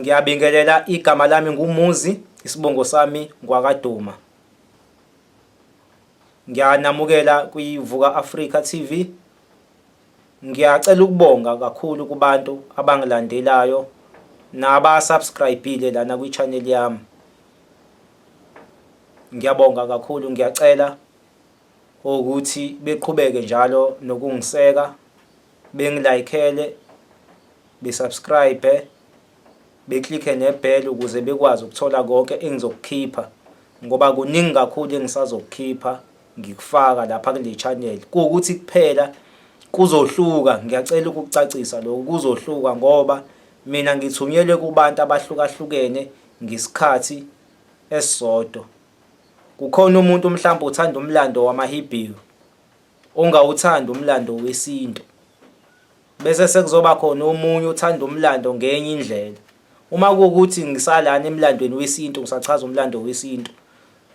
Ngiyabingelela igama lami nguMuzi, isibongo sami ngwakaDuma. Ngiyanamukela kwiVuka Afrika TV. Ngiyacela ukubonga kakhulu kubantu abangilandelayo naba-subscribe-ile lana kwi-channel yami. Ngiyabonga kakhulu, ngiyacela ukuthi beqhubeke njalo nokungiseka, bengilayikhele, besubscribe, beklikhe nebell ukuze bekwazi ukuthola konke engizokukhipha ngoba kuningi kakhulu engisazokukhipha ngikufaka lapha kule channel. Kuwukuthi kuphela kuzohluka, ngiyacela ukukucacisa lokhu, kuzohluka ngoba mina ngithunyelwe kubantu abahlukahlukene ngesikhathi esisodwa. Kukhona umuntu mhlawumbe uthanda umlando wamaHebheru, ongawuthandi umlando wesintu. Bese sekuzoba khona omunye othanda umlando ngenye indlela. Uma kuwukuthi ngisalana emlandweni wesintu, ngisachaza umlando wesintu,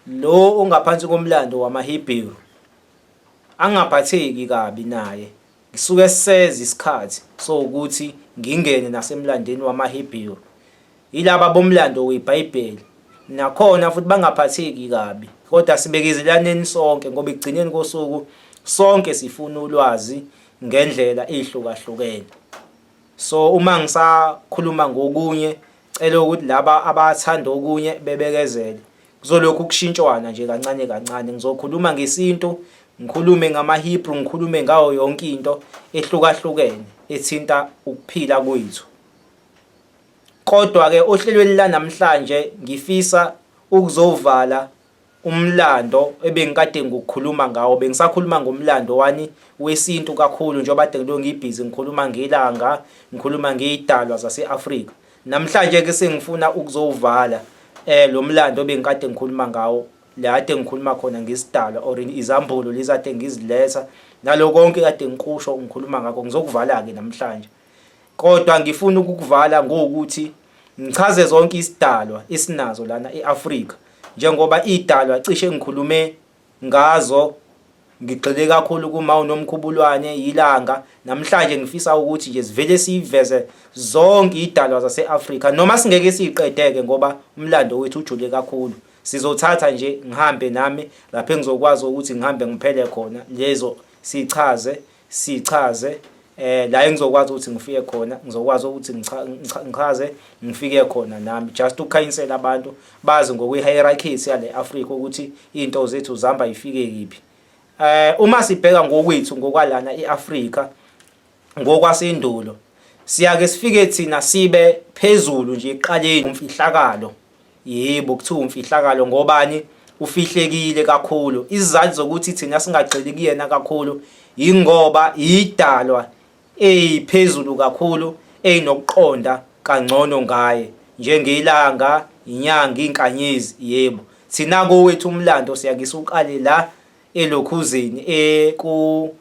lo ongaphansi komlando wamaHebheru angaphatheki kabi naye. Ngisuke siseza isikhathi sowukuthi ngingene nasemlandweni wamaHebheru. Yilaba bomlando weBhayibheli. Nakhona futhi bangaphatheki kabi. Kodwa sibekezelaneni sonke ngoba ekugcineni kosuku sonke sifuna ulwazi ngendlela ehlukahlukene. So uma ngisakhuluma ngokunye cela ukuthi laba abathanda okunye bebekezele. Kuzolokhu kushintshwana nje kancane kancane. Ngizokhuluma ngesintu, ngikhulume ngamaHebrew, ngikhulume ngayo yonke into ehlukahlukene ethinta ukuphila kwethu. Kodwa-ke ohlelweni lanamhlanje ngifisa ukuzovala umlando ebengikade ngikukhuluma ngawo. Bengisakhuluma ngomlando wani wesintu kakhulu njengoba kade ngilokhu ngibhizi ngikhuluma ngelanga, ngikhuluma ngey'dalwa zase-Afrika. Namhlanje-ke sengifuna ukuzowuvala lo mlando ebengikade ngikhuluma ngawo, la kade ngikhuluma khona ngesidalwa or izambulo lezi kade ngiziletha nalo konke kade ngikusho ngikhuluma ngakho ngizokuvala-ke namhlanje. Kodwa ngifuna ukukuvala ngokuthi ngichaze zonke isidalwa esinazo lana e-Afrika njengoba idalwa cishe ngikhulume ngazo ngigxile kakhulu kuma uNomkhubulwane yilanga namhlanje ngifisa ukuthi nje sivele siveze zonke idalwa zase-Afrika noma singeke siyiqedeke ngoba umlando wethu ujule kakhulu sizothatha nje ngihambe nami lapho engizokwazi ukuthi ngihambe ngiphele khona lezo sichaze sichaze eh la engizokwazi ukuthi ngifike khona ngizokwazi ukuthi ngichaze ngifike khona nami just ukukhanyisela abantu bazi ngokwe hierarchy yale Africa ukuthi into zethu zihamba ifike kiphi. Eh uma sibheka ngokwethu ngokwalana eAfrica ngokwasendulo siyake sifike thina sibe phezulu nje eqaleni umfihlakalo. Yebo, kuthiwa umfihlakalo ngobani? Ufihlekile kakhulu. Izizathu zokuthi thina singagxili kuyena kakhulu yingoba yidalwa eyiphezulu kakhulu eyinokuqonda kangcono ngaye njengelanga, inyanga, inkanyezi. Yebo, thina kowethu umlando siyake siwuqale la elokhuzeni e ku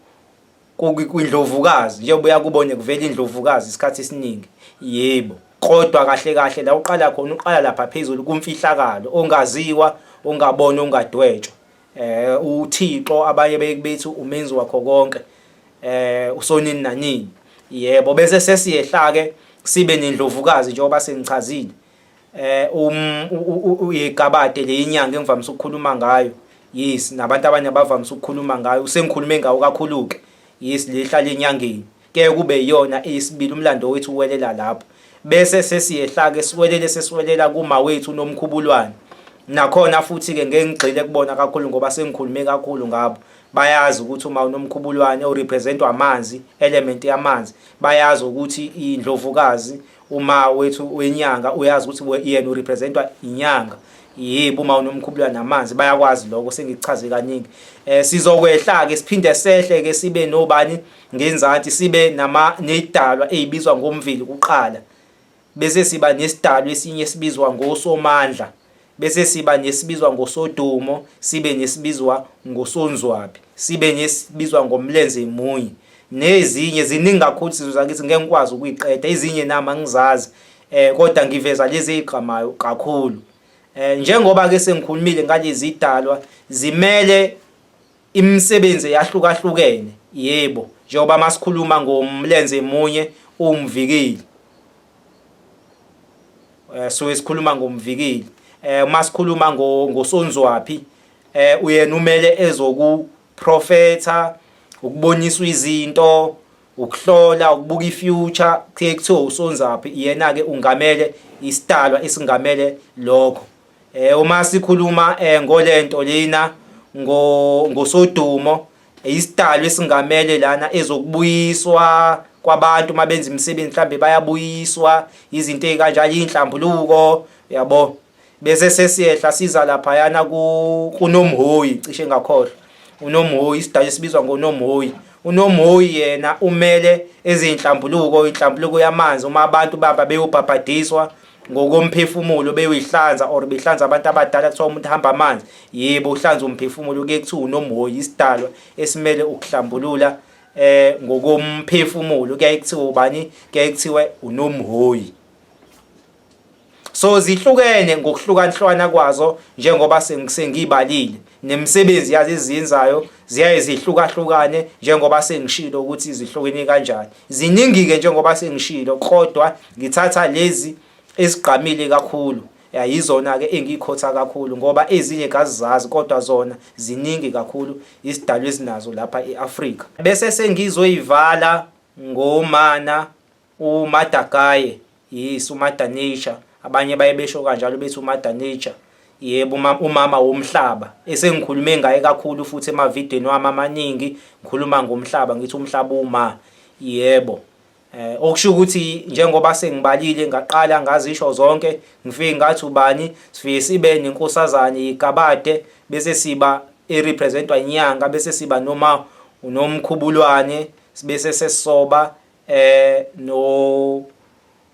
kwindlovukazi njengoba uyakubone kuvela indlovukazi isikhathi esiningi yebo kodwa kahle kahle la uqala khona uqala lapha phezulu kumfihlakalo ongaziwa ongabona ongadwetshwa eh uThixo abanye bethi umenzi wakho konke eh usonini nanini yebo bese sesiyehla ke sibe nendlovukazi njengoba sengichazile eh um uyigabade le inyanga engivamise ukukhuluma ngayo yes nabantu abanye abavamise ukukhuluma ngayo usengikhulume ngawo kakhulu ke yes lehlala enyangeni ke kube iyona eyisibili umlando wethu uwelela lapho bese sesiyehla ke siwelele sesiwelela kuma wethu nomkhubulwane nakhona futhi ke ngeke ngigxile kubona kakhulu ngoba sengikhulume kakhulu ngabo bayazi ukuthi uma unomkhubulwane urepresentwa amanzi element yamanzi bayazi ukuthi indlovukazi Uma wethu wenyanga uyazi ukuthi yena urepresentwa inyanga. Yebo uma unomkhubula namanzi bayakwazi lokho sengikuchaze kaningi. Eh sizokwehla ke siphinde sehle ke sibe nobani ngenzansi sibe nama nedalwa ezibizwa ngomvili kuqala. Bese siba nesidalwa esinye esibizwa ngosomandla. Bese siba nesibizwa ngoSodumo, sibe nesibizwa ngoSonzwaphi, sibe nesibizwa ngomlenze munye. Nezinye ziningi kakhulu sizwe zakithi ngeke ngikwazi ukuyiqeda, ezinye nami angizazi eh kodwa ngiveza lezi ezigqamayo kakhulu. Eh njengoba ke sengikhulumile ngalezi dalwa zimele imisebenzi eyahlukahlukene yebo njengoba masikhuluma ngomlenze munye uwumvikeli. Suke sikhuluma ngomvikeli. Uma sikhuluma ngosonzwaphi, uyena umele ezokuprofetha, ukuboniswa izinto, ukuhlola, ukubuka ifuture, kuye kuthiwe usonzaphi, iyena-ke ungamele isidalwa esingamele lokho. Uma sikhuluma ngolento lena ngosodumo, isidalwa esingamele lana ezokubuyiswa kwabantu uma benza imisebenzi, mhlambe bayabuyiswa izinto ezikanjalo, inhlambuluko yabo. Bese sesiyehla siza laphayana kuNomhoyi, cishe ngakhohlwa uNomhoyi, isidalwa esibizwa ngoNomhoyi. UNomhoyi yena umele ezinhlambuluko, inhlambuluko yamanzi, uma abantu baba beyobhabhadiswa ngokomphefumulo beyoyihlanza or behlanza abantu abadala, kuthiwa umuntu hamba amanzi, yebo uhlanza umphefumulo, kuye kuthiwa uNomhoyi, isidalwa esimele ukuhlambulula ngokomphefumulo, kuyaye kuthiwe ubani? Kuyaye kuthiwe uNomhoyi. So zihlukene ngokuhlukanhlwana kwazo njengoba sengibalile, nemisebenzi yazo eziyenzayo ziyaye zihlukahlukane njengoba sengishilo ukuthi zihlukene kanjani. Ziningi-ke njengoba sengishilo, kodwa ngithatha lezi ezigqamile kakhulu, yizona-ke engiyikhotha kakhulu ngoba ezinye ngazizazi, kodwa zona ziningi kakhulu isidalwa ezinazo lapha e-Afrika. Bese sengizoyivala ngomana uMadagaye, yes, uMother Nature, abanye baye besho kanjalo bethi uMother Nature, yebo, umama womhlaba, esengikhulume ngaye kakhulu futhi emavidweni wami amaningi, ngikhuluma ngomhlaba, ngithi umhlaba uma, yebo. Okusho ukuthi njengoba sengibalile ngaqala ngazisho zonke, ngifike ngathi ubani, sifike sibe nenkosazane igabade, bese siba erepresentwa inyanga, bese siba noma unomkhubulwane, bese sesisoba no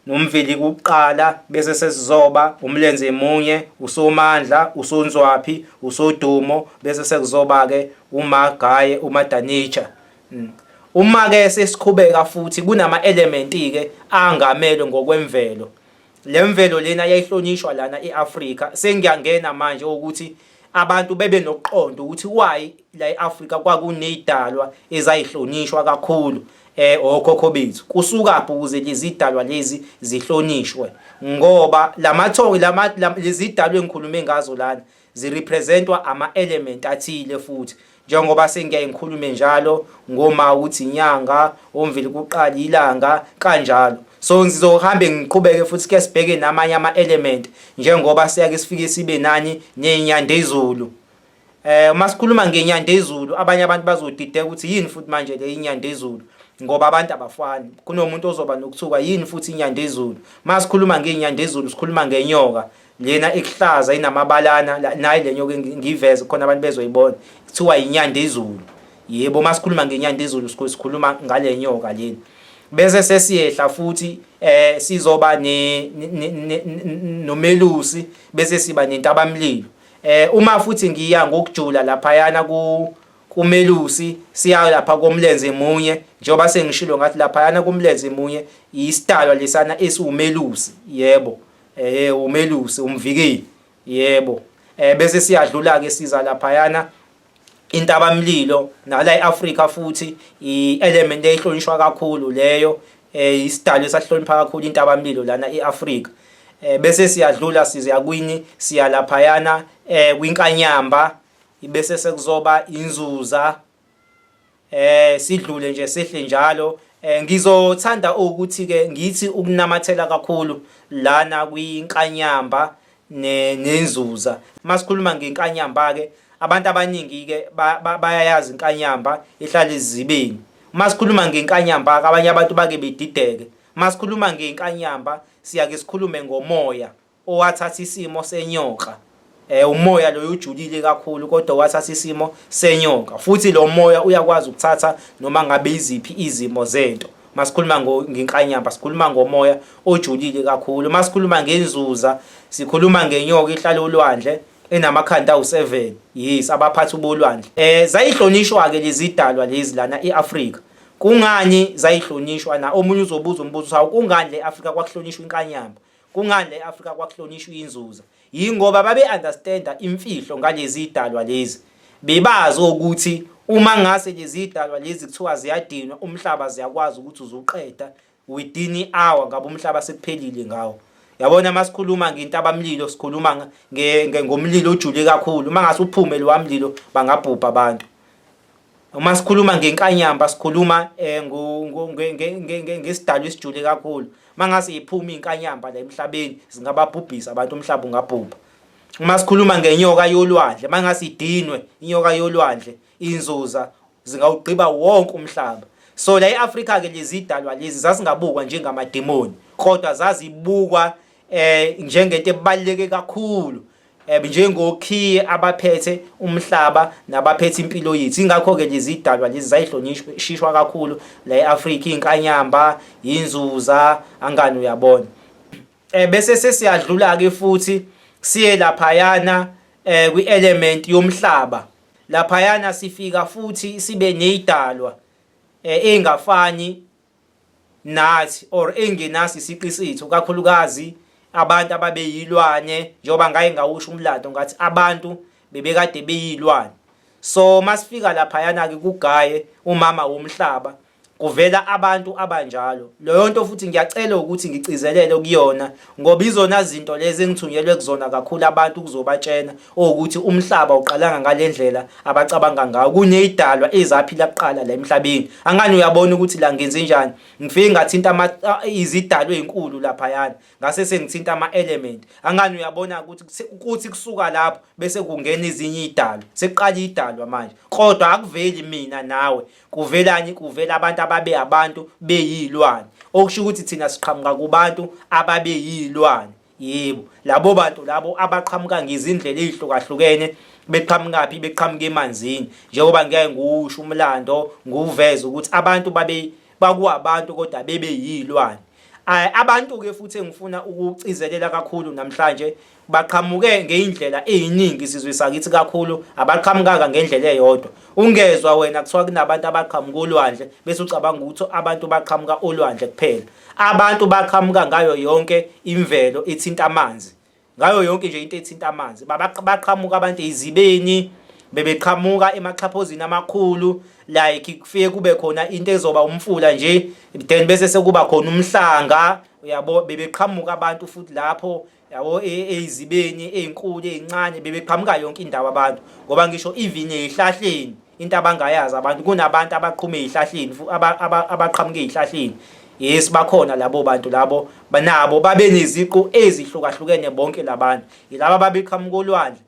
nomveli kuqala, bese sesizoba umlenze munye, usomandla, usonzwaphi, usodumo, bese sekuzoba ke umagaye, umadanicha. Uma ke sesiqhubeka futhi kunama element ke angamele ngokwemvelo. Le mvelo lena yayihlonishwa lana e-Afrika. Sengiyangena manje ukuthi abantu bebe nokuqonda ukuthi why la e-Afrika kwakunezidalwa ezayihlonishwa kakhulu okhokho bethu. Kusukaphi ukuze lezi zidalwa lezi zihlonishwe? Ngoba lamathongo lama lezi zidalwa engikhulume ngazo lana zirepresentwa ama-element athile futhi, njengoba sengiyaye ngikhulume njalo ngoma ukuthi inyanga, omveli kuqala ilanga kanjalo. So ngizohambe ngiqhubeke futhi ke sibheke namanye ama-element njengoba siyake sifike sibe nani nenyandezulu. Uma sikhuluma ngenyandezulu abanye abantu bazodideka ukuthi yini futhi manje le inyandezulu, ngoba abantu abafani. Kunomuntu ozoba nokuthuka yini futhi inyandezulu. Uma sikhuluma ngenyandezulu sikhuluma ngenyoka lena ekuhlaza inamabalana, nayi le nyoka ngiyiveze khona abantu bezoyibona, kuthiwa inyandezulu. Yebo, uma sikhuluma ngenyandezulu sikhuluma ngale nyoka lena. Bese sesiyehla futhi sizoba ne nomelusi, bese siba nentabamlilo. Uma futhi ngiya ngokujula laphayana ku kumelusi, siya lapha komlenze munye, njengoba sengishilo ngathi laphayana kumlenze munye isidalwa lesana esiwumelusi, yebo, umelusi, umvikeli, yebo. Bese siyadlula ke siza laphayana intabamlilo, nala eAfrika futhi i-element ehlonishwa kakhulu leyo, isidalwa esahlonipha kakhulu intabamlilo lana eAfrika. Bese siyadlula siya kwini, siya laphayana kwinkanyamba, bese sekuzoba inzuza, sidlule nje sehle njalo. Ngizothanda ukuthi ke ngithi ukunamathela kakhulu lana kwinkanyamba nenzuza. Masikhuluma ngenkanyamba ke, abantu abaningi ke bayayazi inkanyamba ehlala ezibeni. Masikhuluma ngenkanyamba ke abanye abantu bake bedideke. Masikhuluma ngenkanyamba siyake sikhulume ngomoya owathatha isimo senyoka. Umoya loyo ujulile kakhulu kodwa wathatha isimo senyoka, futhi lo moya uyakwazi ukuthatha noma ngabe iziphi izimo zento. Masikhuluma ngenkanyamba sikhuluma ngomoya ojulile kakhulu. Masikhuluma ngenzuza sikhuluma ngenyoka ehlala olwandle enamakhanda awu-7, yes, abaphathi bolwandle. Zayihlonishwa ke lezi dalwa lezi lana eAfrika. Kungani zayihlonishwa na? Omunye uzobuza umbuzo, hawu kungani le Afrika kwakuhlonishwa inkanyamba? Kungani le Afrika kwakuhlonishwa inzuza? Yingoba babe understanda imfihlo ngalezi dalwa lezi. Bebazi ukuthi uma ngase lezi dalwa lezi kuthiwa ziyadinwa, umhlaba ziyakwazi ukuthi uzuqeda within i-hour, ngabe umhlaba sekuphelile ngawo. Yabona masikhuluma ngentabamlilo sikhuluma ngomlilo ojule kakhulu. Uma ngase uphume lowa mlilo bangabhubha abantu. Uma sikhuluma ngenkanyamba sikhuluma eh, ngesidalwa esijule kakhulu. Uma ngase iphume inkanyamba la emhlabeni zingababhubhisa abantu, umhlaba ungabhubha. Uma sikhuluma ngenyoka yolwandle, uma ngase idinwe inyoka yolwandle, inzuza zingawugqiba wonke umhlaba. So la e-Afrika ke lezi dalwa lezi zazingabukwa njengamademoni, kodwa zazibukwa eh njengento ebaluleke kakhulu eh njengokhiye abaphethe umhlaba nabaphethe impilo yethu. Ingakho ke lezi dalwa lezi zayihlonishwa kakhulu la e-Afrika, inkanyamba, inzuza, angani uyabona. Eh bese sesiyadlula ke futhi siye laphayana eh kwi-element yomhlaba. Laphayana sifika futhi sibe nezidalwa eh engafani nathi or engenaso isiqi sethu, kakhulukazi abantu ababeyilwane, njengoba ngaye ngawusho umlando ngathi abantu bebekade beyilwane. So masifika laphayana ke kugaye umama womhlaba kuvela abantu abanjalo. Leyo nto futhi ngiyacela ukuthi ngigcizelele kuyona ngoba izona zinto lezi engithunyelwe kuzona kakhulu abantu ukuzobatshena ukuthi umhlaba uqalanga ngale ndlela abacabanga ngayo. Kuneyidalwa ezaphila kuqala la emhlabeni. Angani uyabona ukuthi la ngenze njani? Ngifike ngathinta izidalwa ezinkulu laphayana. Ngase sengithinta ama-element. Angani uyabona ukuthi kuthi kusuka lapho bese kungena ezinye idalwa. Sekuqala idalwa manje. Kodwa akuveli mina nawe. Kuvelani? Kuvela abantu ababe abantu beyilwane. Okusho ukuthi thina siqhamuka kubantu ababeyilwane. Yebo, labo bantu labo abaqhamuka ngezindlela ezihlukahlukene beqhamukaphi? Beqhamuka emanzini. Njengoba ngeke ngiwusho umlando ngiwuveze ukuthi abantu babe bakuwabantu kodwa bebeyilwane. Abantu-ke futhi engifuna ukucizelela kakhulu namhlanje baqhamuke ngeyindlela eziningi sizwe sakithi kakhulu abaqhamukanga ngendlela eyodwa. Ungezwa wena kuthiwa kunabantu abaqhamuka olwandle bese ucabanga ukuthi abantu baqhamuka olwandle kuphela. Abantu baqhamuka ngayo yonke imvelo ethinta amanzi. Ngayo yonke nje into ethinta amanzi. Baqhamuka abantu ezibeni, bebeqhamuka emaxhaphozini amakhulu like kufike kube khona into ezoba umfula nje then bese sekuba khona umhlanga uyabo. Bebeqhamuka abantu futhi lapho yabo eyizibeni ezinkulu ezincane, bebeqhamuka yonke indawo abantu ngoba ngisho even ezihlahleni into abangayazi abantu kunabantu abaqhuma ezihlahleni abaqhamuka ezihlahleni. Yes, bakhona labo bantu labo, banabo babe neziqu ezihlukahlukene bonke labantu. Yilaba ababeqhamuka olwandle,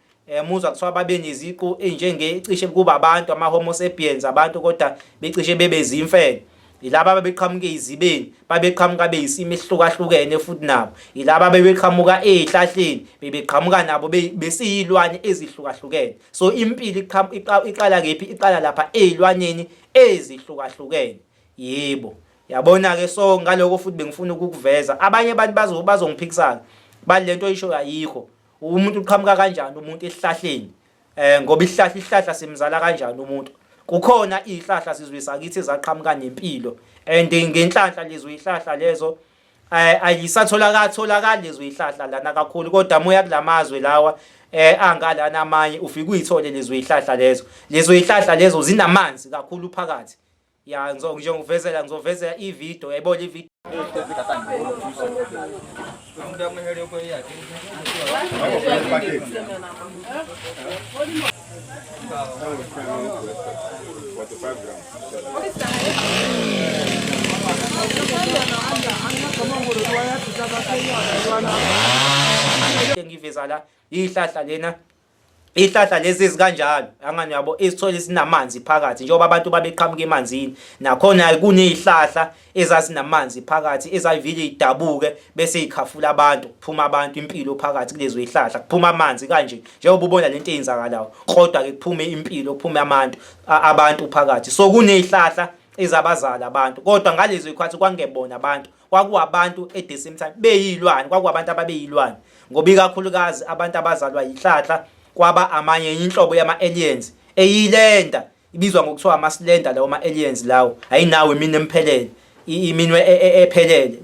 muzwa kuthiwa babe neziqu enjenge cishe kuba abantu ama homo sapiens abantu kodwa becishe bebe zimfene. Yilaba ababeqhamuka ezibeni, babeqhamuka beyisimo esihlukahlukene futhi nabo. Yilaba abebeqhamuka ezihlahleni, bebeqhamuka nabo besiyilwane ezihlukahlukene. So impilo iqala kephi? Iqala lapha ezilwaneni ezihlukahlukene. Yebo. Yabona ke, so ngaloko futhi bengifuna ukukuveza. Abanye abantu bazongiphikisana. Bathi lento oyisho ayikho. Umuntu uqhamuka kanjani umuntu esihlahleni? Ngoba isihlahla simzala kanjani umuntu? Kukhona izihlahla sizwe sakithi ezaqhamuka nempilo and ngenhlanhla lezo izihlahla lezo ayisatholakala tholakala lezo izihlahla lana kakhulu, kodwa moya kulamazwe lawa angalana amanye ufike uyithole lezo izihlahla lezo. Lezo izihlahla lezo zinamanzi kakhulu phakathi. Ya, ngizokuvezela ngizovezela ivideo, yayibona ivideo. Ngiveza la ihlahla lena, ihlahla lezi ezikanjalo angani yabo isithole sinamanzi phakathi njengoba abantu babeqhamuka emanzini. Nakhona kunezihlahla ezazinamanzi phakathi ezayivile idabuke bese ikhafula abantu, kuphuma abantu impilo phakathi kulezo zihlahla, kuphuma amanzi kanje njengoba ubona lento eyenzakalayo, kodwa ke kuphume impilo, kuphume abantu phakathi. So kunezihlahla ezabazala abantu, kodwa ngalezo zikhathi kwangebona abantu, kwakuwabantu at the same time beyilwane, kwakuwabantu ababeyilwane ngoba ikakhulukazi abantu abazalwa yihlahla kwaba amanye inhlobo yama-aliens eyilenda ibizwa ngokuthiwa ama-slender. Lawo ma-aliens lawo ayinawo iminwe emphelele, iminwe ephelele.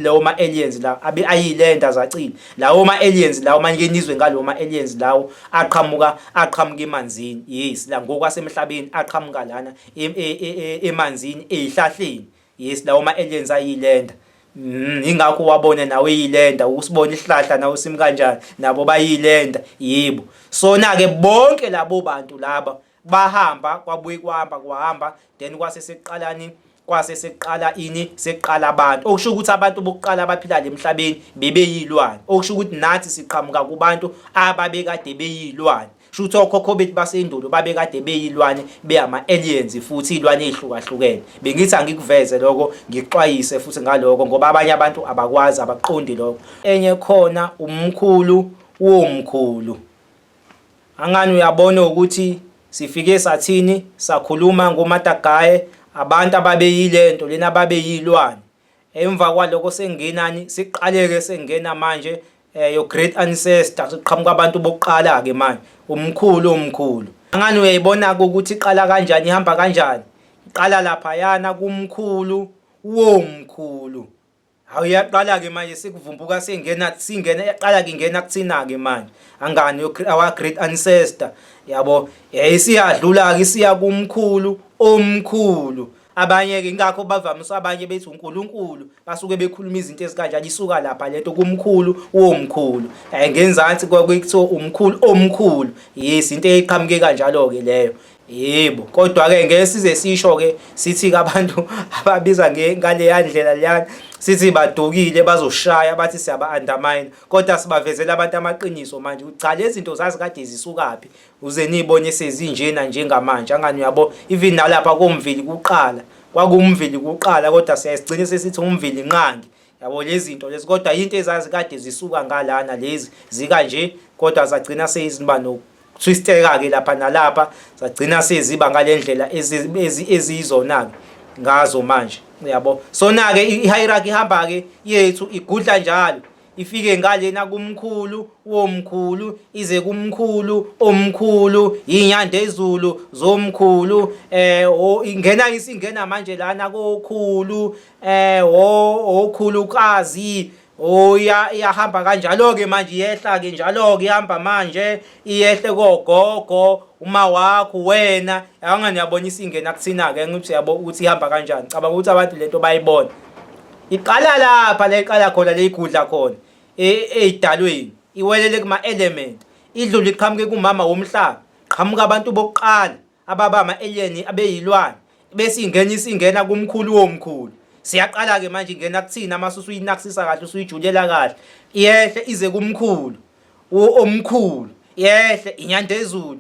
Lawo ma-aliens lawo abe ayilenda zacile. Lawo ma-aliens lawo manje nizwe ngalowo ma-aliens lawo aqhamuka emanzini. Yes, la ngokwasemhlabeni aqhamuka lana emanzini ezihlahleni. Yes, lawo ma-aliens ayilenda. Ingakho wabona nawe eyilenda usibona isihlahla nawe simi kanjani nabo bayilenda yebo. Sona ke bonke labo bantu laba bahamba kwabuye kwahamba kwahamba then kwase sekuqalani kwase sekuqala ini sekuqala abantu okusho ukuthi abantu bokuqala abaphila lemhlabeni bebeyilwane okusho ukuthi nathi siqhamuka kubantu ababekade beyilwane. Shuthi okhokho bethu basendulo babekade beyilwane beyama-aliens futhi iy'lwane ey'hlukahlukene. Bengithi angikuveze lokho ngikuxwayise futhi ngaloko ngoba abanye abantu abakwazi abakuqondi lokho. Enye khona umkhulu womkhulu. Angani uyabona ukuthi sifike sathini sakhuluma ngomatagaye abantu ababeyilento lena ababeyilwane. Emva kwaloko sengingenani siqaleke sengena manje eh, your great ancestor siqhamuka abantu bokuqala ke manje umkhulu omkhulu angani uyayibona ke ukuthi iqala kanjani ihamba kanjani iqala laphayana kumkhulu womkhulu hawu iyaqala ke manje sikuvumbuka singena singena iyaqala ke ingena kuthina ke manje angani our great ancestor yabo yayisiyadlula ke isiya kumkhulu omkhulu Abanye-ke ingakho bavamise abanye bethi uNkulunkulu basuke bekhuluma izinto ezikanjalo isuka lapha lento kumkhulu womkhulu. Eh ngenzansi kwakuthiwa umkhulu omkhulu. Yes into eqhamuke kanjalo-ke leyo. Yebo, kodwa-ke ngeke size sisho-ke sithi-ke abantu ababiza ngaleya ndlela leyana sithi badukile bazoshaya bathi siyaba-undermine kodwa sibavezela abantu amaqiniso manje ukuthi cha lezi zinto zazikade zisukaphi Uze niyibone sezinjena njengamanje angani uyabo even nalapha komvili kuqala kwakumvili kuqala kodwa siyasigcine sesithi umvili nqangi yabo lezi zinto lezi kodwa into ezazi kade zisuka ngalana lezi zikanje kodwa zagcina seyiziba no twisteka ke lapha nalapha zagcina seziba ngalendlela eziyizona ke ngazo manje uyabo sona ke i-hierarchy ihamba ke yethu igudla njalo ifike ngalena kumkhulu womkhulu ize kumkhulu omkhulu inyanda ezulu zomkhulu eh ingena isingena manje lana kokhulu eh okhulukazi oya iyahamba kanjalo ke manje iyehla ke njalo ke ihamba manje iyehle kogogo uma wakho wena angani yabona isingena kuthina ke ngithi yabo ukuthi ihamba kanjani cabanga ukuthi abantu lento bayibona Iqala lapha la iqala khona leyigudla khona ey'dalweni iwelele kuma-element idlule iqhamuke kumama womhlaba qhamuka abantu bokuqala ababa ama-alien abeyilwane bese ingena isingena kumkhulu womkhulu siyaqala-ke manje ingena kuthina mase usuyinakisisa kahle usuyijulela kahle iyehle ize kumkhulu omkhulu yehle inyandezulu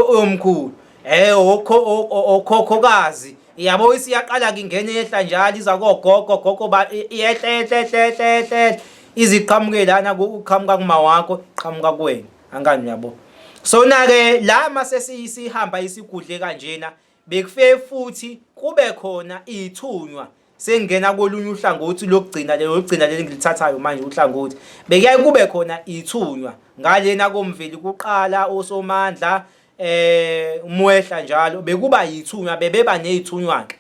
omkhulu eh okhokhokazi yabo isiyaqala ke ingene yehla njalo iza kogogo gogo ba yehle yehle yehle yehle iziqhamuke lana kuqhamuka kuma wakho qhamuka kuwena angani uyabo so na ke la mase sihamba isigudle kanjena Bekufike futhi kube khona ithunywa sengingena kolunye uhlangothi lokugcina lelo lokugcina leli ngilithathayo manje uhlangothi bekuyaye kube khona ithunywa ngalena komveli kuqala osomandla eh umwehla njalo bekuba yithunywa bebeba nezithunywa ke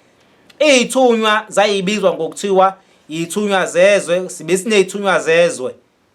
izithunywa zayibizwa ngokuthiwa yithunywa zezwe sibe sinezithunywa zezwe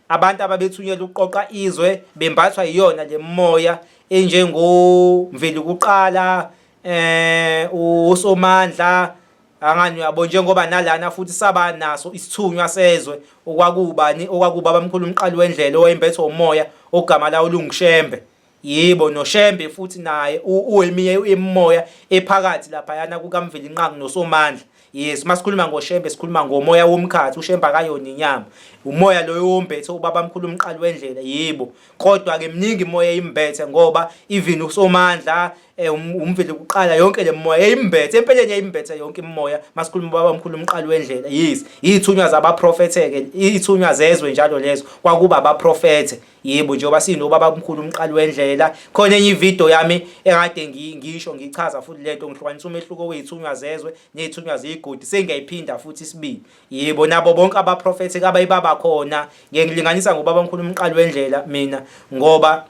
Abantu ababethunyelwe ukuqoqa izwe bembathwa yiyona le moya enjengoMvelikuqala eh uSomandla angani uyabo njengoba nalana futhi saba naso isithunywa sezwe okwakubani okwakubaba mkhulu umqali wendlela owayembethwe umoya ogama lawo lunguShembe Yebo noShembe futhi naye uweminye imimoya ephakathi laphayana kukaMvelinqangi noSomandla. Yes, uma sikhuluma ngoShembe sikhuluma ngomoya womkhathi, uShembe akayona inyama. Umoya loyo wombethe ubabamkhulu umqali wendlela, yebo. Kodwa-ke miningi imoya eyimbethe ngoba even uSomandla eh, um, umveli kuqala yonke le moya yayimbethe empeleni yayimbethe yonke imimoya masikhuluma ubabamkhulu umqali wendlela. Yes, iy'thunywa zabaprofethe-ke, iy'thunywa zezwe njalo lezo kwakuba abaprofethe. Yebo, njengoba sinobaba omkhulu umqali wendlela. Khona enye ivideo yami ekade ngisho ngichaza futhi lento ngihlukanisa umehluko wezithunywa zezwe nezithunywa zeyigodi sengiyayiphinda futhi isibili. Yebo, nabo bonke abaprofethi kabaye baba khona. Ngiye ngilinganisa ngobaba omkhulu umqali wendlela mina ngoba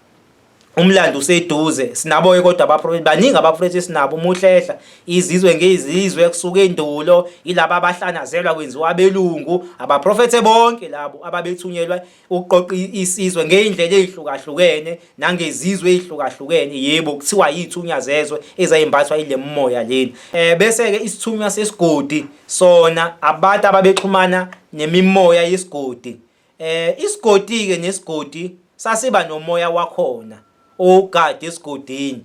Umlando useduze sinabo-ke kodwa abaprofethi baningi abaprofethi esinabo uma uhlehla izizwe ngezizwe kusuka endulo yilaba abahlanazelwa kwenziwa abelungu abaprofethe bonke labo ababethunyelwa ukuqoqa isizwe ngey'ndlela ey'hlukahlukene nangezizwe ey'hlukahlukene yebo kuthiwa yiy'thunywa zezwe ezayimbathwa yile mimoya lena um bese-ke isithunywa sesigodi sona abantu ababexhumana nemimoya yesigodi Eh isigodi-ke nesigodi sasiba nomoya wakhona owugada esigodini.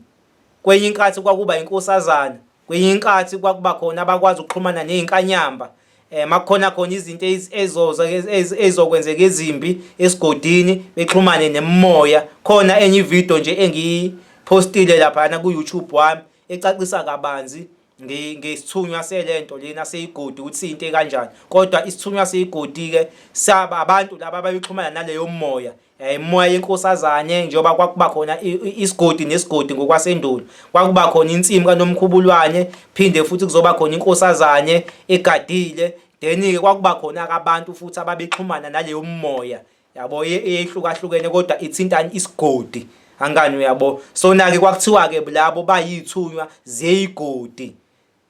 Kwenye inkathi kwakuba inkosazana, kwenye inkathi kwakuba khona abakwazi ukuxhumana nezinkanyamba. Eh makukhona khona izinto ezoza ezokwenzeka ezimbi esigodini bexhumane nemimoya. Khona enye ivideo nje engiyipostile laphana ku YouTube wami ecacisa kabanzi ngesithunywa selento lena seyigodi ukuthi into ekanjani kodwa isithunywa seyigodi ke saba abantu laba abayixhumana naleyo moya eh, imoya yenkosazane njengoba kwakuba khona isigodi nesigodi ngokwasendulo kwakuba khona insimu kaNomkhubulwane phinde futhi kuzoba khona inkosazane egadile then ke kwakuba khona abantu futhi ababexhumana naleyo moya yabo eyehlukahlukene kodwa ithintani isigodi angani uyabo so na ke kwakuthiwa ke labo bayithunywa zeyigodi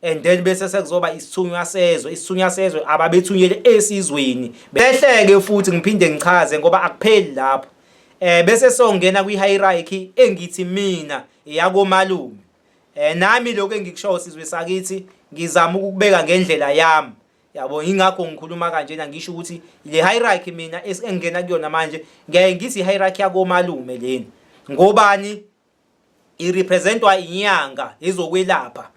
and then bese sekuzoba isithunywa sezwe isithunywa sezwe ababethunyele esizweni behleke futhi ngiphinde ngichaze ngoba akupheli lapho eh bese songena kwi hierarchy engithi mina eyakomalume eh nami lokho engikushoyo sizwe sakithi ngizama ukukubeka ngendlela yami Yabo ingakho ngikhuluma kanjena ngisho ukuthi le hierarchy mina engingena kuyona manje ngiyaye ngithi hierarchy yakomalume lena. Ngobani irepresentwa inyanga ezokwelapha.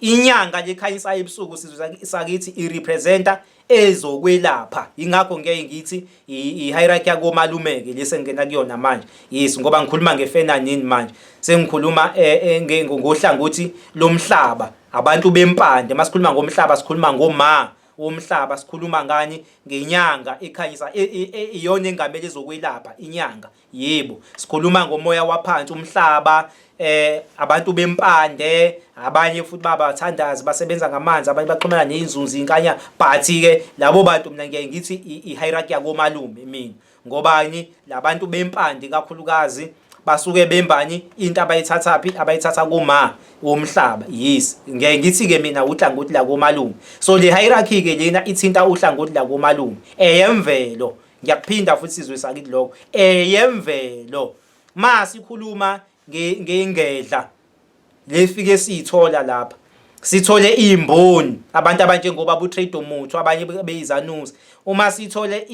Inyanga lekhanyisayo ebusuku sizwe sakithi irepresenta ezokwelapha. Ingakho ngiyaye ngithi i-hierarchy yakomalumeke lesi engingena kuyona manje. Yes ngoba ngikhuluma ngefenanini manje. Sengikhuluma eh, eh, ngohlangothi lomhlaba. Abantu bempande masikhuluma ngomhlaba sikhuluma ngoma womhlaba sikhuluma ngani ngenyanga ekhanyisa e, e, e, iyona engamele ezokwelapha inyanga yebo sikhuluma ngomoya waphansi umhlaba eh abantu bempande abanye futhi babathandazi basebenza ngamanzi abanye baxhumana nezinzunzi inkanya but ke labo bantu mina ngiyaye ngithi i-hierarchy yakomalume mina Ngobani labantu bempande kakhulukazi basuke bembani into abayithathaphi abayithatha kuma womhlaba yes ngiyaye ngithi ke mina uhlangothi la komalume so le hierarchy ke lena ithinta uhlangothi la komalume eyemvelo ngiyakuphinda futhi sizwe sakithi lokho eyemvelo masikhuluma ngengedla lefike siyithola lapha sithole izimboni abantu abanjengoba bu-trade muthu abanye beyizanusi uma sithole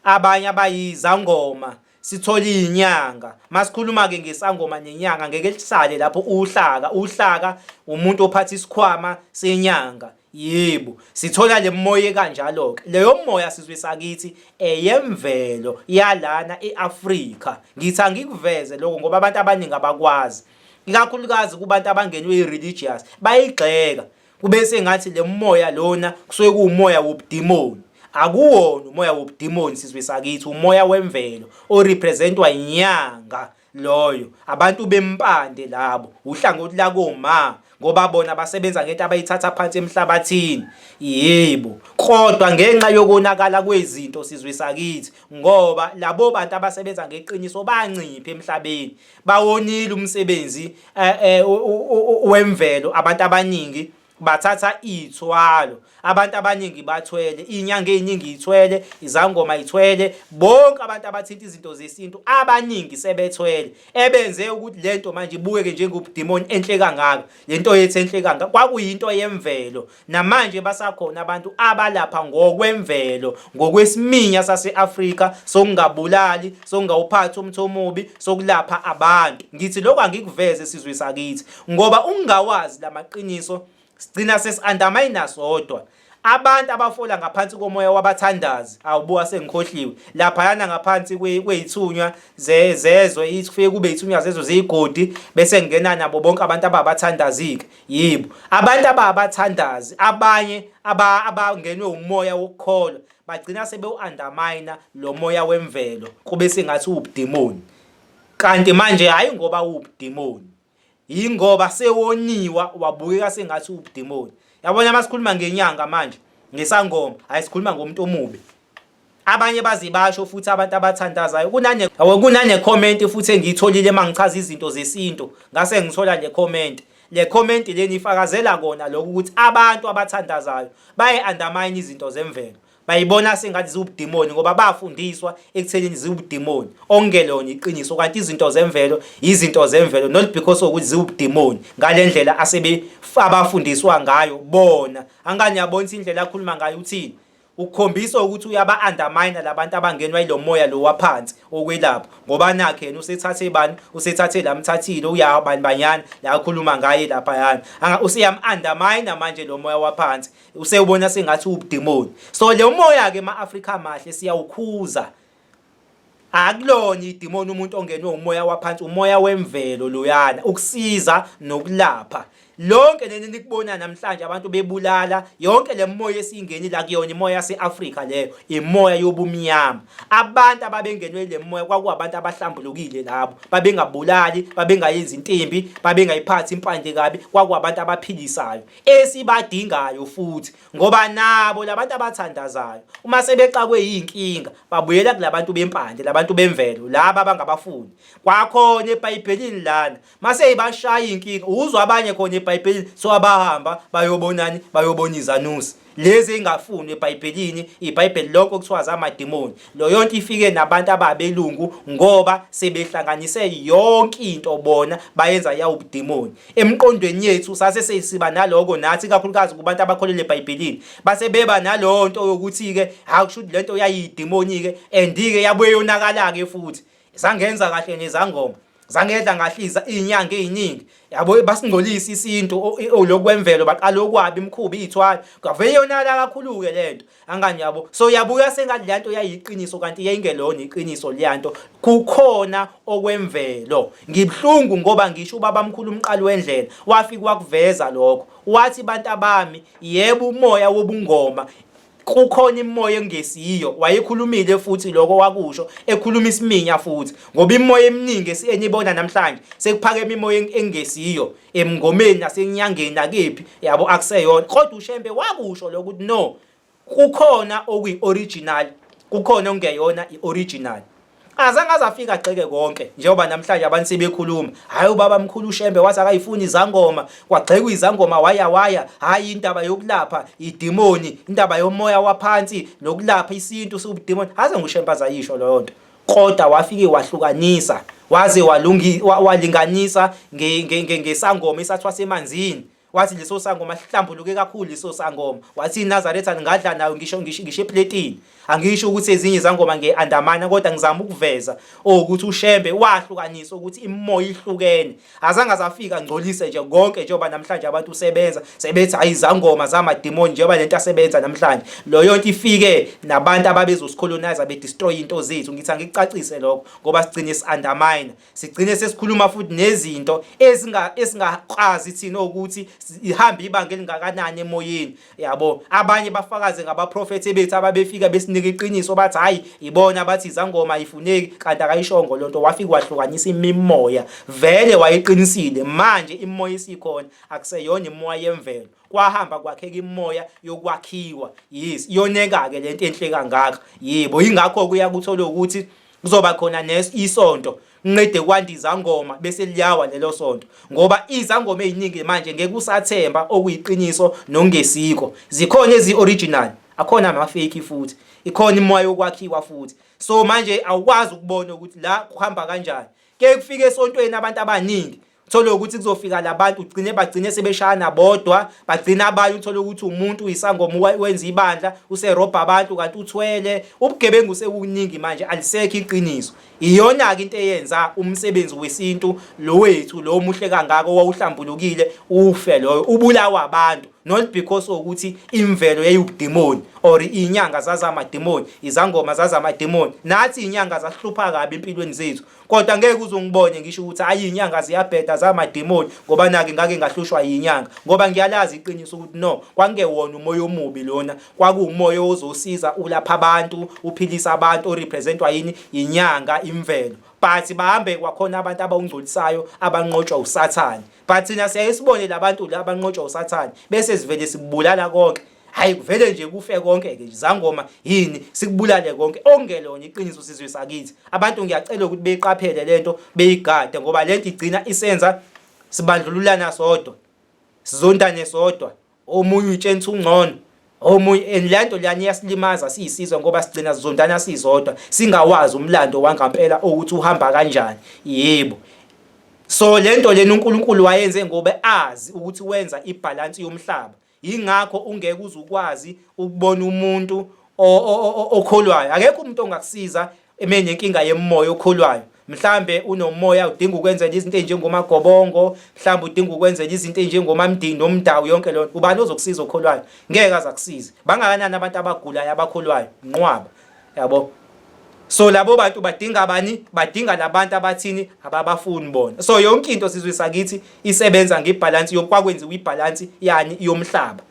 abanye abayizangoma sithole izinyanga masikhuluma ke ngesangoma nenyanga ngeke lisale lapho uhlaka uhlaka umuntu ophatha isikhwama senyanga Yebo, sithola le moya ekanjalo-ke. Leyo moya sizwe sakithi eyemvelo yalana e-Afrika. Ngithi angikuveze lokho ngoba abantu abaningi abakwazi. Ikakhulukazi kubantu abangenwe i-religious, bayigxeka. Kube sengathi le moya lona kusuke kuwumoya wobudimoni. Akuwona umoya wobudimoni sizwe sakithi, umoya wemvelo orepresentwa inyanga. Loyo abantu bempande labo uhlangothi lakoma ngoba bona basebenza ngento abayithatha phansi emhlabathini yebo kodwa ngenxa yokonakala kwezinto sizwe sakithi ngoba labo bantu abasebenza ngeqiniso banciphe emhlabeni bawonile umsebenzi eh, eh, wemvelo abantu abaningi bathatha ithwalo abantu abaningi bathwele inyanga eziningi ithwele izangoma ithwele bonke abantu abathinta izinto zesintu abaningi sebethwele ebenze ukuthi lento manje ibukeke njengobudimoni enhle kangaka lento yethu enhle kangaka kwakuyinto yemvelo namanje basakhona abantu abalapha ngokwemvelo ngokwesiminya sase-Afrika sokungabulali sokungawuphathi umtho omubi sokulapha abantu ngithi lokho angikuveze sizwe sakithi Ngoba ukungawazi lamaqiniso sigcina sesi-undermine sodwa. Abantu abafola ngaphansi komoya wabathandazi, awubuka sengikhohliwe, laphayana ngaphansi kweyithunywa zezwe, kufike kube yithunywa zezwe ziyigodi, bese ngena nabo bonke abantu ababathandazi-ke. Yebo, abantu ababathandazi, abanye abangenwe umoya wokukholwa, bagcina sebewu-undermine lo moya wemvelo, kube sengathi uwubudimoni. Kanti manje hhayi ngoba uwubudimoni, Yingoba sewoniwa wabukeka sengathi uwubudimoni. Yabona masikhuluma ngenyanga manje, ngesangoma, hayi sikhuluma ngomuntu omubi. Abanye baze basho futhi abantu abathandazayo kunane yabo kunane comment futhi engiyitholile mangichaza izinto zesintu ngase ngithola le comment. Le comment leni ifakazela kona lokhu ukuthi abantu abathandazayo baye undermine izinto zemvelo. Bayibona sengathi ziwubudimoni ngoba bafundiswa ekuthenini ziwubudimoni okungelona iqiniso kanti izinto zemvelo izinto zemvelo not because ukuthi ziwubudimoni ngalendlela asebe abafundiswa ngayo bona. Angani yabona indlela akhuluma ngayo uthini? Ukukhombisa ukuthi uyaba undermine labantu abangenwa ilomoya lo waphansi okwelapha ngoba nakhe yena usethathe bani usethathe lamthathile uya bani banyana la akhuluma ngaye lapha yana useyam undermine manje lo moya waphansi usewubona sengathi uwubudimoni. So lo moya ke ma-Afrika amahle siyawukhuza. Akulona idimoni umuntu ongenwe umoya waphansi, umoya wemvelo loyana ukusiza nokulapha. Lonke leli nikubona namhlanje abantu bebulala yonke le moya esiyingeni la kuyona imoya yase-Afrika leyo imoya yobumnyama. Abantu ababengenwe le moya kwakuwabantu abahlambulukile labo, babengabulali, babengayenzi intimbi, babengayiphathi impande kabi, kwakuwabantu abaphilisayo esibadingayo futhi. Ngoba nabo labantu abathandazayo uma sebexakwe yinkinga babuyela kulabantu bempande, labantu bemvelo, laba abangabafuni. Kwakhona eBhayibhelini lana mase ibashaya inkinga uzwa abanye khona eBhayibhelini so abahamba bayobonani bayobona izanusi lezi engafuni eBhayibhelini iBhayibheli lonke okuthiwa zamadimoni loyo nto ifike nabantu ababelungu ngoba sebehlanganise yonke into bona bayenza yawubudimoni emqondweni yethu sase sesiba naloko nathi ikakhulukazi kubantu abakholelwa eBhayibhelini base beba naleyo nto yokuthi-ke hawu kusho ukuthi lento yayidimoni-ke and-ke yabuye yonakala-ke futhi zangenza kahle nezangoma zangedla ngahliza iy'nyanga ey'ningi yabo basingcolisa isintu lokwemvelo baqala okwabo imikhuba iy'thwala kwavele yonakala kakhulu-ke le nto Angani yabo. So yabuya sengathi leyanto yayiqiniso kanti yayingelona iqiniso leyanto. Kukhona okwemvelo. Ngibuhlungu ngoba ngisho ubabamkhulu umqali wendlela wafika wakuveza lokho. Wathi bantu abami yebo umoya wobungoma kukhona imoya engesiyo wayekhulumile futhi lokho wakusho ekhuluma isiminya futhi ngoba imoya eminingi enibona namhlanje sekuphakeme imoya engesiyo emngomeni nasenyangeni nakephi yabo akuseyona kodwa uShembe wakusho lokho ukuthi no kukhona okuyi-original kukhona okungeyona i-original azange azafika agxeke konke njengoba namhlanje abantu sebekhuluma hhayi ubaba mkhulu uShembe wathi akayifuni izangoma kwagxekwa izangoma waya waya hhayi indaba yokulapha idimoni indaba yomoya waphansi nokulapha isintu siwubudimoni aze nguShembe azayisho leyo nto Kodwa wafike wahlukanisa waze walungi walinganisa ngesangoma esathwasa emanzini wathi leso sangoma sihlambuluke kakhulu leso sangoma wathi iNazaretha ningadla nayo ngisho ngisho ngisho epletini angisho ukuthi ezinye izangoma nge-andamana kodwa ngizama ukuveza ukuthi uShembe wahlukanisa ukuthi imimoya ihlukene Azange azafika ngcolise nje konke njengoba namhlanje abantu usebenza sebethi hayi izangoma zamadimoni njengoba lento asebenza namhlanje loyo nto ifike nabantu ababezosikholonize bedestroy into zethu ngithi angikucacise lokho ngoba sigcine si-undermine sigcine sesikhuluma futhi nezinto ezinga esingakwazi thina ukuthi ihambe ibanga elingakanani emoyeni Yabo, abanye bafakaze ngabaprofethi bethu ababefika besinika iqiniso bathi hayi ibona bathi izangoma ayifuneki kanti akayishongo lonto wafika wahlukanisa imimoya vele wayeqinisile manje imimoya isikhona akuseyona imimoya yemvelo kwahamba kwakheka imimoya yokwakhiwa yes iyoneka ke lento enhle kangaka yebo ingakho kuya kuthola ukuthi kuzoba khona isonto nqede kwanda izangoma bese liyawa lelo sonto ngoba izangoma eziningi manje ngeke usathemba okuyiqiniso nongesikho zikhona ezi original akhona ama fake futhi ikhona imoya yokwakhiwa futhi so manje awukwazi ukubona ukuthi la kuhamba kanjani ke kufike esontweni abantu abaningi Uthole ukuthi kuzofika labantu ugcine bagcine sebeshayana bodwa, bagcina abanye uthole ukuthi umuntu uyisangoma wenza ibandla, userobha abantu kanti uthwele. Ubugebengu sekukuningi manje alisekho iqiniso. Iyona-ke into eyenza umsebenzi wesintu lo wethu lo omuhle kangaka owawuhlambulukile ufe loyo ubulawa abantu not because ukuthi imvelo yayiwubudimoni or inyanga zazamadimoni izangoma zazamadimoni nathi inyanga zasihlupha kabi empilweni zethu Kodwa ngeke uze ungibone ngisho ukuthi hayi inyanga ziyabheda zamademoni ngoba nake ngake ngahlushwa yinyanga ngoba ngiyalazi iqiniso ukuthi no kwakungewona umoya omubi lona kwakuwumoya ozosiza ulapha abantu uphilisa abantu orepresentwa yini inyanga imvelo but bahambe kwakhona abantu abawungcolisayo abanqotshwa usathane but thina siyaye sibone labantu la abanqotshwa usathane bese sivele sibulala konke. Hayi kuvele nje kufe konke ke nje zangoma yini sikubulale konke okungelona iqiniso sizwe sakithi. Abantu ngiyacela ukuthi beyiqaphele lento beyigade ngoba lento igcina isenza sibandlululana sodwa. Sizondane sodwa. Omunye utshena ukuthi ungcono omunye and le nto leyani iyasilimaza siyisizwe ngoba sigcina sizondana sizodwa singawazi umlando wangampela ukuthi uhamba kanjani. Yebo. So le nto lena uNkulunkulu wayenze ngoba azi ukuthi wenza ibhalansi yomhlaba. Yingakho ungeke uze ukwazi ukubona umuntu okholwayo. Akekho umuntu ongakusiza emenenkinga yemoya okholwayo. Mhlambe unomoya udinga ukwenzela izinto ezinjengomagobongo, mhlambe udinga ukwenzela izinto ezinjengomamdini nomdawu yonke leyo. Ubani ozokusiza okholwayo? Ngeke aze akusize. Bangakanani abantu abagulayo abakholwayo? Nqwaba. Yabo? So labo bantu badinga bani? Badinga labantu abathini ababafuni bona. So yonke into sizwe sakithi isebenza ngebalance yokwakwenziwa ibalance yani yomhlaba.